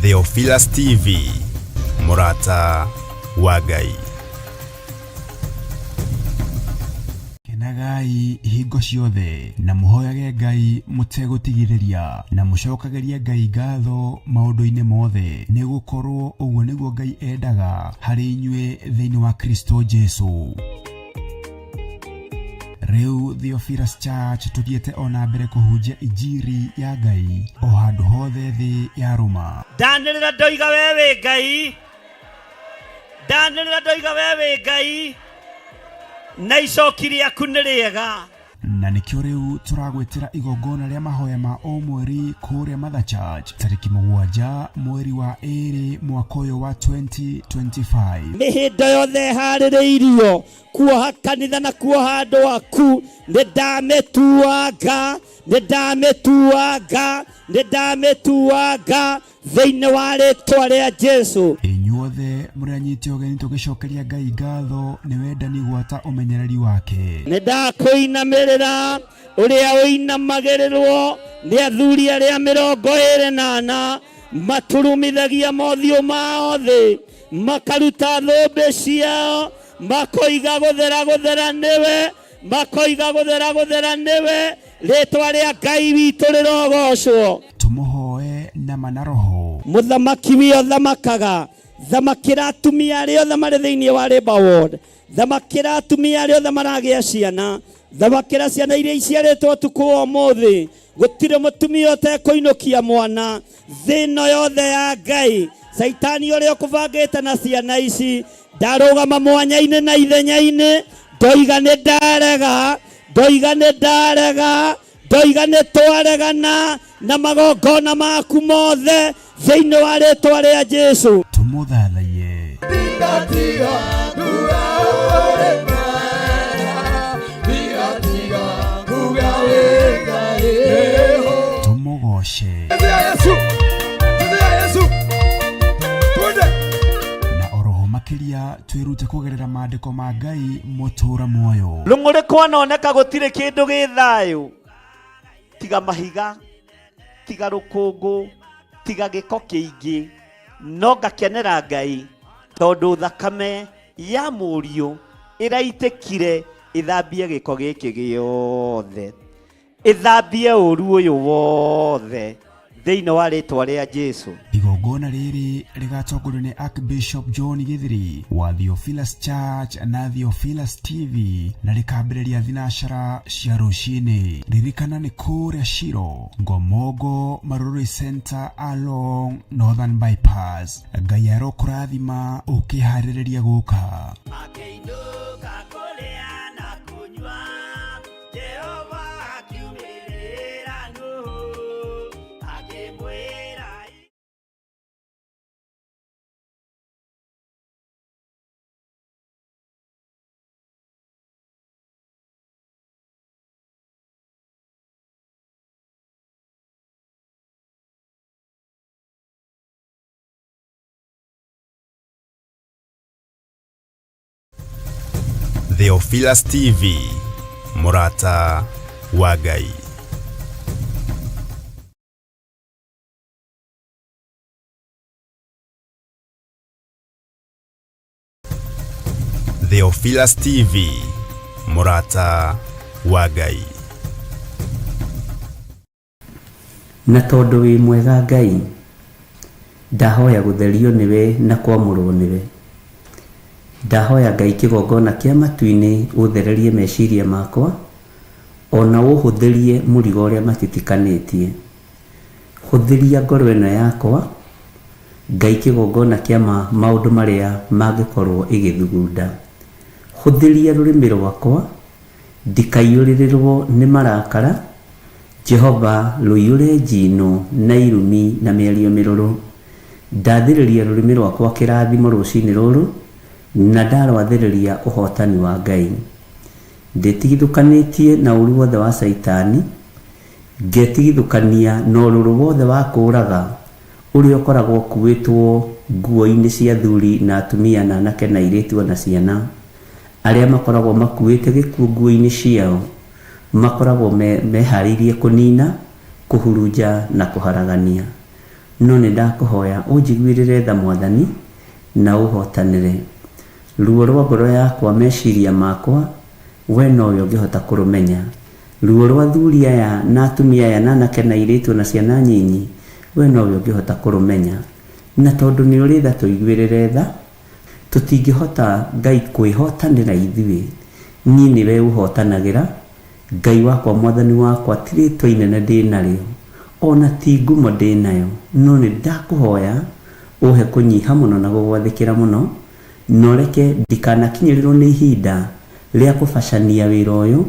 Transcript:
Theophilus TV, mũrata wa Ngai. Kenagai hingo ciothe na mũhoyage Ngai mũtegũtigithĩria na mũcokagĩrie Ngai ngatho maũndũ-inĩ mothe, nĩ gũkorwo ũguo nĩguo Ngai endaga harĩ inyuĩ thĩinĩ wa Kristo Jesu. Rĩu Theophilus Church tũthiĩte o na mbere kũhunjia injiri ya Ngai o handũ hothe thĩ ya rũma. Ndanĩrĩra ndoiga we wĩ Ngai, ndanĩrĩra ndoiga we wĩ Ngai, na icoki rĩaku nĩ rĩega. Na nĩkĩo rĩu tũragwĩtĩra igongona rĩa mahoya ma o mweri kũrĩa Mother Church tarĩki 7 mweri wa 2 mwaka ũyũ wa 2025. Mĩhĩndo yothe ĩharĩrĩirio kuoha kanitha na kuoha andũ aku, nĩ ndamĩtuanga, nĩ ndamĩtuanga, nĩ ndamĩtuanga thĩinĩ wa rĩtwa rĩa Jesu. Inyuothe mũrĩ anyite ũgeni tũgĩcokeria Ngai ngatho nĩ wendani gwata ũmenyereri wake. Nĩ ndakũinamĩrĩra ũrĩa ũinamagĩrĩrwo nĩ athuri arĩa 24 maturumithagia mothiũ mao thĩ, makaruta thũmbĩ ciao, makoiga gũthera gũthera nĩwe, makoiga gũthera gũthera nĩwe, rĩtwa rĩa Ngai witũ rĩrogocwo. Tũmũhoe na ma na roho. Mũthamaki wĩ ũthamakaga, thamakĩra atumia arĩa othe marĩ thĩinĩ wa Labour Ward, thamakĩra atumia arĩa othe maragĩa ciana, thamakĩra ciana iria iciarĩtwo ũtukũ wa ũmũthĩ. Gũtirĩ mũtumia ũtekũinũkia mwana thĩ ĩno yothe ya Ngai. Caitani ũrĩa ũkũbangĩte na ciana ici, ndarũgama mwanya-inĩ na ithenya-inĩ, ndoiga nĩ ndarega, ndoiga nĩ ndarega, ndoiga nĩ twaregana na magongona maku mothe thĩinĩ wa rĩtwa rĩa Jesu. Tũmũthathaiye. Tũmũgoce. Na oroho makĩria twĩrute kũgerera maandĩko ma Ngai mũtũra muoyo. Rũng'ũrĩ kwanoneka gũtirĩ kĩndũ gĩ thayũ, tiga mahiga, tiga rũkũngũ, tiga gĩko kĩingĩ, no ngakenera Ngai tondũ thakame ya mũriũ ĩraitĩkire ĩthambie gĩko gĩkĩ gĩothe, ĩthambie ũru ũyũ wothe thĩinĩ wa rĩtwa rĩa Jesu. Igongona rĩrĩ rĩgatongorio nĩ Archbishop John Githiri wa Theophilus Church na Theophilus TV na rĩkambĩrĩria thinacara cia rũcinĩ. Ririkana nĩ kũrĩa Shiro, Ngomongo, Marurui Center along Northern Bypass. Ngai arokũrathima ũkĩharĩrĩria gũka. Makĩinũka kũrĩa na kũnyua, Jehova akiumĩrĩra Nuhu, akĩmwĩra. Theophilus TV, mũrata wa Ngai. Theophilus TV, mũrata wa Ngai. Na tondũ wĩ mwega Ngai, ndahoya gũtherio nĩwe na kwamũrwo nĩwe. Ndahoya Ngai kĩgongona kĩa matu-inĩ ũthererie meciria makwa, ona ũhũthĩrie mũrigo ũrĩa matitikanĩtie. Hũthĩria ngoro ĩno yakwa, Ngai kĩgongona kĩa maũndũ marĩa mangĩkorwo ĩgĩthugunda. Hũthĩria rũrĩmĩ rwakwa, ndikaiyũrĩrĩrwo nĩ marakara, Jehova rũiyũre njino na irumi na mĩario mĩrũrũ. Ndathĩrĩria rũrĩmĩ rwakwa kĩrathimo rũcinĩ rũrũ, na ndarwathĩrĩria ũhotani wa Ngai. Ndĩtigithũkanĩtie na ũru wothe wa Caitani, ngetigithũkania na ũrũrũ wothe wa kũũraga ũrĩa ũkoragwo ũkuĩtwo nguo-inĩ cia athuri na atumia na anake na airĩtu o na ciana, arĩa makoragwo makuĩte gĩkuũ nguo-inĩ ciao, makoragwo meharĩirie kũnina, kũhurunja na kũharagania. No nĩ ndakũhoya ũnjiguĩrĩre tha Mwathani na ũhotanĩre ruo rwa ngoro yakwa, meciria makwa, we nowe ũngĩhota kũrũmenya. Ruo rwa athuri aya na atumia aya na anake na airĩtu na ciana nyinyi, we nowe ũngĩhota kũrũmenya. Na tondũ nĩ ũrĩ tha, tũiguĩrĩre tha. Tũtingĩhota Ngai kwĩhotanĩra ithuĩ, niĩ nĩwe ũhotanagĩra. Ngai wakwa, Mwathani wakwa, ti rĩtwa inene ndĩ narĩo, ona ti ngumo ndĩ nayo, no nĩ ndakũhoya ũhe kũnyiha mũno na gũgwathĩkĩra mũno, na ũreke ndikanakinyĩrĩrwo nĩ ihinda rĩa kũbacania wĩra ũyũ.